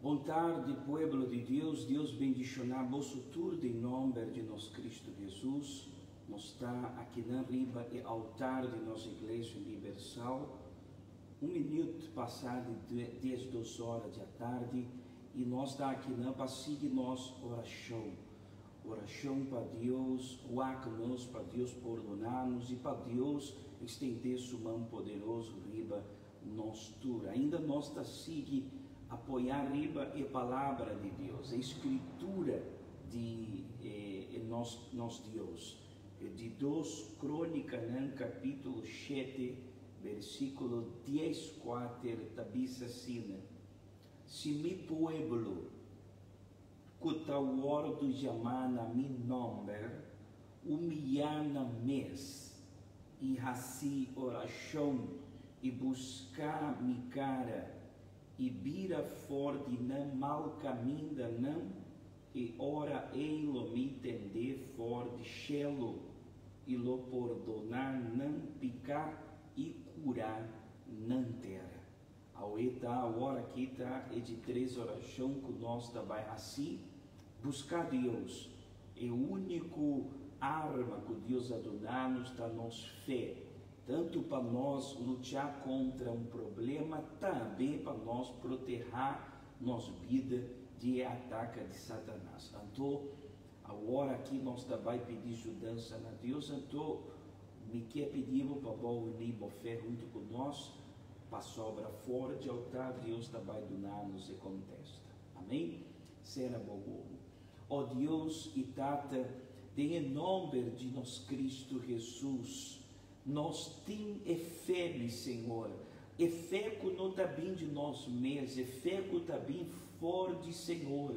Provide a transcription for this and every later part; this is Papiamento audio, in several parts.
Bon tardi, pueblo di Dios. Dios bendishoná boso tur den nòmber di nos Kristu Hesus. Nos ta akinan riba e altar di nos Iglesia Universal, un minüt pasá di 12 ora di atardi, i nos ta akinan pa sigui nos orashon. Orashon pa Dios wak nos, pa Dios pordoná nos i pa Dios ekstendé su man poderoso riba nos tur. Ainda nos ta sigui apoyá riba e Palabra di Dios, e Skritura di e nos nos Dios. Di Dos Krónikanan kapítulo 7, versíkulo 14 ta bisa asina, Si mi pueblo, ku ta wòrdu yamá na mi nòmber, humiyá nan mes i hasi orashon i buska mi kara i bira for di nan mal kamindanan, e ora ei lo mi tendé for di shelu i lo pordoná nan piká i kura nan tera. Awe ta awor aki ta e di tres orashon ku nos ta bai hasi, Buska Dios. E úniko arma ku Dios a duna nos ta nos fe, tantu pa nos lucha kontra un problema tambe pa nos protehá nos bida di e ataka di Satanas. Anto, awor aki nos ta bai pidi yudansa na Dios, anto mi ke pidi bo pa bo uní bo fe huntu ku nos Pasobra for di altar Dios ta bai duna nos e kontesta. Amén. Sera bo wowo. O Dios i Tata, den e nomber di nos Cristo Jesus, nos tin e fe, mi Señor, e fe ku no ta bin di nos mes, e fe ku ta bin for di Señor,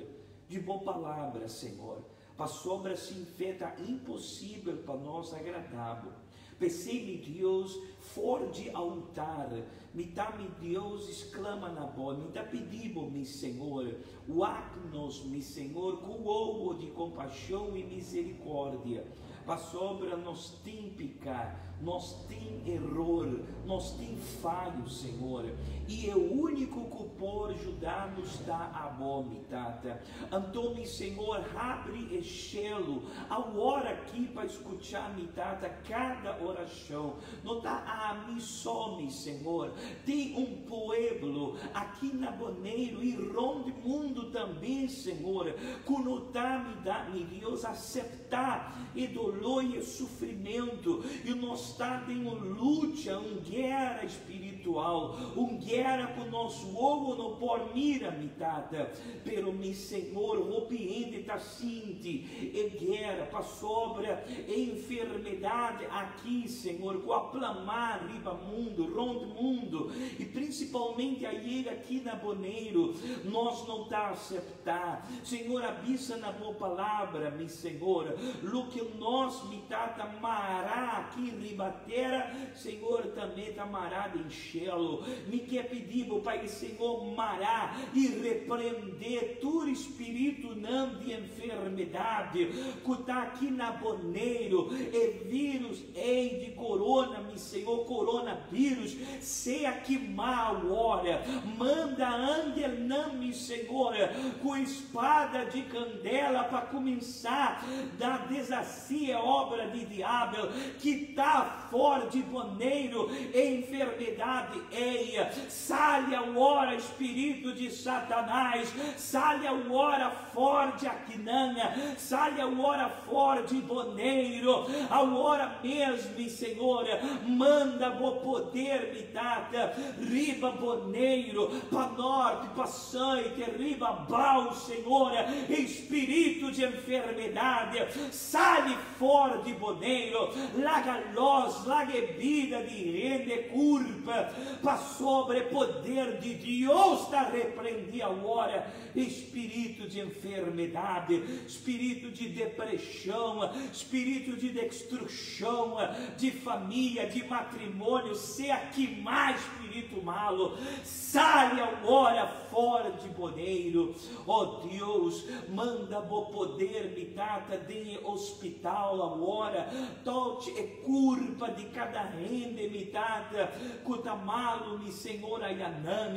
di bo Palabra, Señor. Pasobra sin fe ta imposibel pa nos agradá bo. P'esei, mi Dios, for di altar, mi ta, mi Dios, sklama na bo, mi ta pidi bo, mi Señor, wak nos, mi Señor, ku wowo di kompashon i miserikòrdia, pasobra nos tin piká, nos tin eror, nos tin fayo, Señor, i e úniko ku por juda nos ta abo, mi Tata. Anto mi Señor habri e shelu awor aki pa skucha mi Tata kada orashon. No ta ami so mi Señor, tin un pueblo aki na Boneiru i rond mundu tambe Señor ku no ta mi da mi Dios asepta e doló i e sufrimentu i nos ta den un lucha, un guera spiritual, un guera ku nos wowo no por mira mi Tata. Pero mi Señor, hopi hende ta sinti e guera pasobra e enfermedad aki, Señor, cu a plama riba mundo, rond mundo, y principalmente a yega aki na Boneiru, nos no ta acepta. Señor, a bisa na Bo Palabra, mi Señor, loke nos, mi Tata, mara aki riba tera, Señor, tambe ta mara den shelu. Mi ke pidi Bo pa e Señor mara i reprendé tur spiritunan di enfermedat ku ta aki na Boneiru, e vírus ei di korona, mi Señor, koronavírus, sea kimá awor. Manda angelnan, mi Señor, ku spada di kandela pa kuminsá da deshasí e obra di diabel ki ta for di Boneiru, e enfermedat ei. Sali awor, spiritu di Satanás, sali awor for di akinan, sali awor for di Boneiru, awor mes, mi Señor, manda bo poder, mi Tata, riba Boneiru, pa norte, pa sùit, riba abou, Señor, spiritu di enfermedad, sali for di Boneiru, laga los, laga e bida di hende kurpa, pasobra e poder di Dios ta reprendí awor e spiritu di enfermedad, spiritu di depreshon, spiritu di destrukshon di famia, di matrimonio, sea kimá spiritu malu, sali awor for di Boneiru. O Dios, manda bo poder, mi Tata, den e hospital. hospital awor, touch e curpa di cada hende, mi Tata, cu ta malo, mi Señor, ayanan,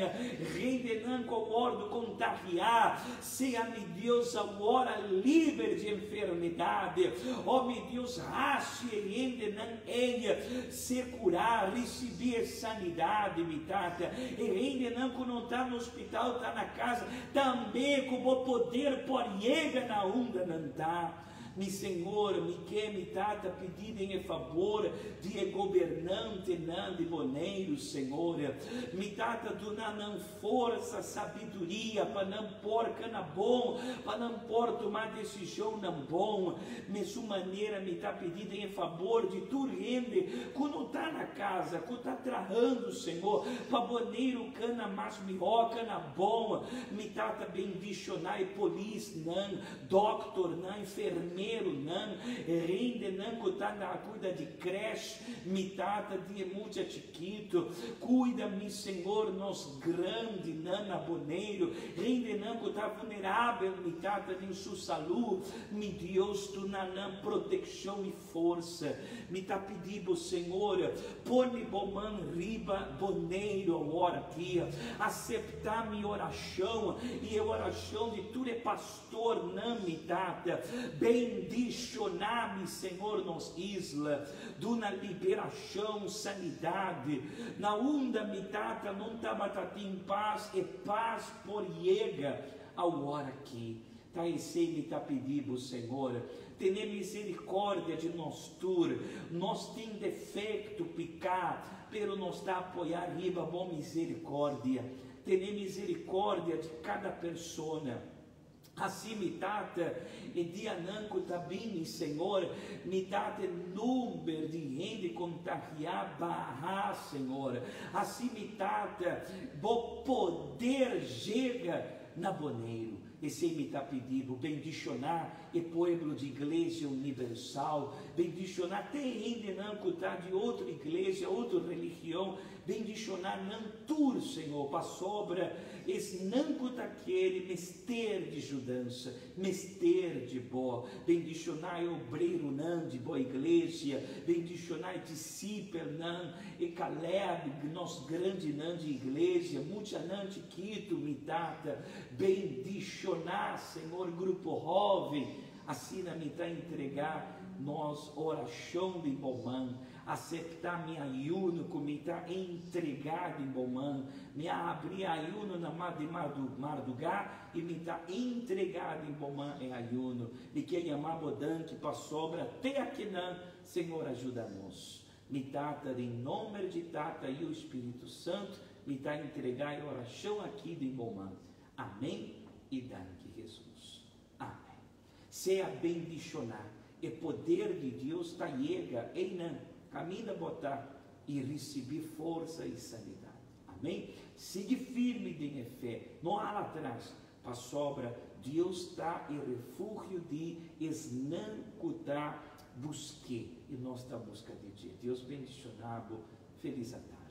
hendenan cu a wordo contagia, sea mi Dios awor liber di enfermedad, oh mi Dios, haci e hendenan ey ser cura, ricibi e sanidad, mi Tata, e hendenan cu no ta na hospital, ta na cas, tambe cu bo poder por yega na unda nan ta. Mi Señor, mi ke mi Tata pidi den e fabor di e gobernantenan di Boneiru, Señor. Mi Tata duna nan forsa, sabiduria pa nan por kana bon, pa nan por tuma desishonnan bon. Mesun manera mi ta pidi den e fabor di tur hende ku no ta na casa, ku ta trahando, Señor, pa Boneiru kana mas mihó, kana bon. Mi Tata bendishoná e polisnan, Doktornan, enfermeronan, hendenan ku ta na kuida di krèsh, mi tata di e mucha chikitu, kuida mi Señor nos grandinan na Boneiru, hendenan ku ta vulnerabel, mi tata den su salú, mi Dios duna nan protekshon i forsa. Mi ta pidi bo Señor, pone bo man riba Boneiru awor aki, aseptá mi orashon i e orashon di tur e pastornan, mi Tata. Bendishoná mi Señor nos isla, duna liberashon, sanidad. Na unda mi Tata non tabata tin pas, e pas por yega awor aki. Ta esei mi ta pidi bo, Señor, tene misericordia di nos tur. Nos tin defecto, picá, pero nos ta apoyá riba bo misericordia. Tene misericordia di cada persona. Asi mi Tata, e dianan cu ta bini, Señor, mi Tata, e number di hende contagiá baha, Señor. Asi mi Tata, bo poder yega na Boneiru. Esei mi ta pidi bo, bendishoná e pueblo di Iglesia Universal, bendishoná te hendenan ku ta di otro iglesia, otro religion, bendishoná nan tur, Señor, pasobra esnan ku ta kere mester di judansa, mester di bo. Bendishoná e obreronan di bo iglesia, bendishoná e disipelnan, e Caleb, nos grandinan di iglesia, muchanan chikitu, mi Tata, Bendishoná, Señor, grupo hoven, asina mi ta entregá nos orashon den bo man. Aseptá mi ayuno ku mi ta entregá den bo man. Mi a habri ayuno na mar di mardugá i mi ta entregá den bo man e ayuno. Mi ke yama bo danki pasobra te akinan, Señor, a juda nos. Mi Tata, den nomber di Tata, Yu i Spiritu Santu, mi ta entregá e orashon akí den bo man. Amén i danki Hesus. Amén. Sea bendishoná. E poder di Dios ta yega einan kaminda bo ta i risibí forsa i sanidat. Amén. Sigui firme den e fe. No hala atras, pasobra Dios ta e refugio di esnan ku ta busk'é i nos ta buska di dje. Dios bendishoná bo. Felis atardi.